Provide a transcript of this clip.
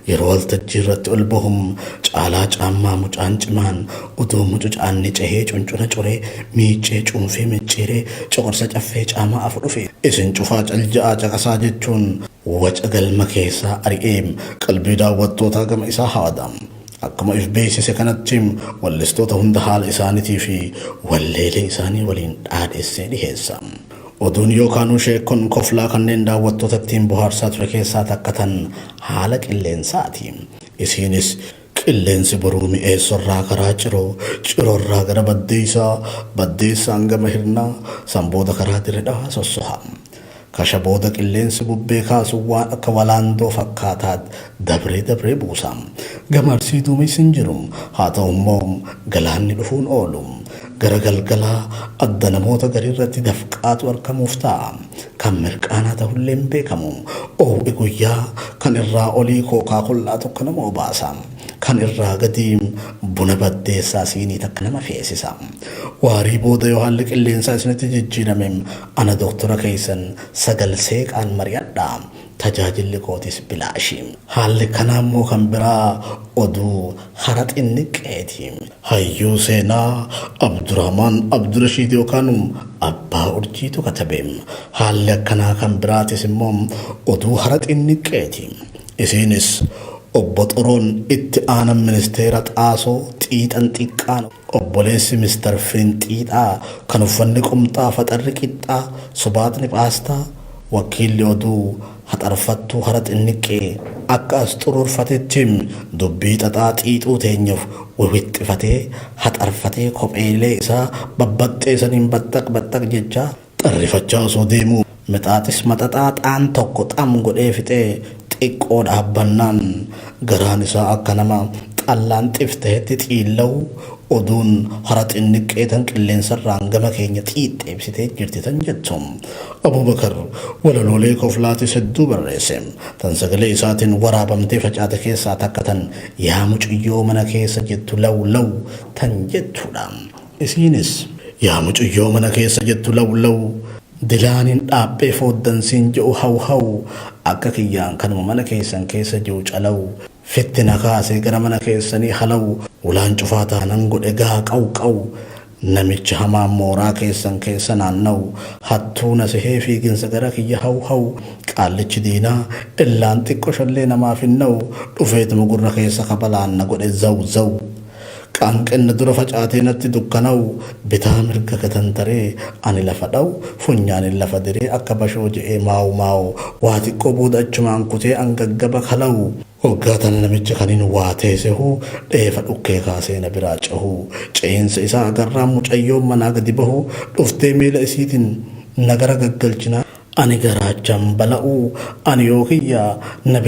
Yeroo waltajjii irratti ol bahu Caalaa Caammaa mucaan cimaan utuu mucucaanni cehee cuncuna coree miiccee cuunfee micciiree coqorsa caffee caamaa afu dhufe isin cufaa cal ja'aa caqasaa jechuun waca galma keessaa ari'ee qalbii daawwattootaa gama isaa hawata. Akkuma if beeksise kanatti wallistoota hunda haala isaaniitii fi walleelee isaanii waliin dhaadhessee dhiheessa. Oduun yookaanuu sheekkon koflaa kanneen daawwattoota ittiin bohaarsaa ture keessaa takka tan haala qilleensaati. Isiinis qilleensi boruu Mi'eessorraa karaa Ciroo, Ciroorraa gara Baddeessaa, Baddeessaan gama Hirnaa, san booda karaa Dirre Dhawaa sossoha. Kasha booda qilleensi bubbee kaasu waan akka walaandoo fakkaataat dabree dabree buusa. Gama Arsii duumessi hin jiru. Haa ta'u immoo galaanni dhufuun oolu. Gara galgalaa adda namoota gariirratti dafqaatu arkamuuf taa'a. Kan mirqaanaa tahullee hin beekamu. Oow'i guyyaa kan irraa olii kookaa kollaa tokko nama obaasa. Kan irraa gadii buna baddeessaa siinii takka nama feesisa. Waarii booda yoo haalli qilleensaa isinitti jijjiirame ana doktora keessan sagal seeqaan mari'adhaa. Tajaajilli kootis bilaashi. Haalli kanaa immoo kan biraa oduu hara xinniqqeeti. Hayyuu seenaa Abdurahmaan Abdurashiid yookaan Abbaa Urjiitu katabe. Haalli akkanaa kan biraatis immoo oduu hara xinniqqeeti. Isiinis Obbo Xoroon itti aanan ministeera xaasoo xiixan xiqqaan obboleessi Mister Firinxiixaa kan uffanni qumxaa faxarri qixxaa subaatni paastaa wakiilli oduu haxarfattuu hara xinniqqee akka as xuruurfatetti dubbii xaxaa xiixuu teenyaf wiwixxifatee haxarfatee kopheelee isaa babbaxxee saniin baxxaq baxxaq jechaa xarrifachaa osoo deemuu mixaaxis maxaxaa xaan tokko xam godhee fixee xiqqoo dhaabbannaan garaan isaa akka nama xallaan xif tahetti xiillawuu oduun hara xinniqqee tan qilleensarraan gama keenya xiixxeebsitee jirti tan jettu. Abubakar walaloolee koflaatis hedduu barreesse. Tan sagalee isaatiin waraabamtee facaate keessaa takka tan yaa muciyyoo mana keessa jettu law law tan jettuudha. Isiinis, Yaa mucuyyoo mana keessa jettu law law, Dilaanin dhaaphee fooddan siin je'u haw haw, Akka kiyyaan kanuma mana keessan keessa ji'u calaw, Fitti na kaasee gara mana keessanii halaw, Ulaan cufaa taanan godhe gaa qaw qaw, Namichi hamaan mooraa keessan keessa naannaw, Hattuu na sehee fiiginsa gara kiyya haw haw, Qaallichi diinaa illaan xiqqo shollee namaaf hin na'u, Dhufeetuma gurra keessa kabalaan na godhe zaw zaw. Qaanqeen na dura facaatee natti dukkana'u bitaa mirga gatantaree ani lafa dha'u funyaanin lafa diree akka bashoo je'ee maawu maawu waa xiqqoo booda achumaan kutee an gaggaba kala'u hoggaa tana namicha kanin waa ta'e sehu dheefa dhukkee kaasee na biraa cehu ce'iinsa isaa agarraan mucayyoon manaa gadi bahu dhuftee miila isiitin na gara gaggalchinaan ani garaachan bala'u ani yoo kiyya na.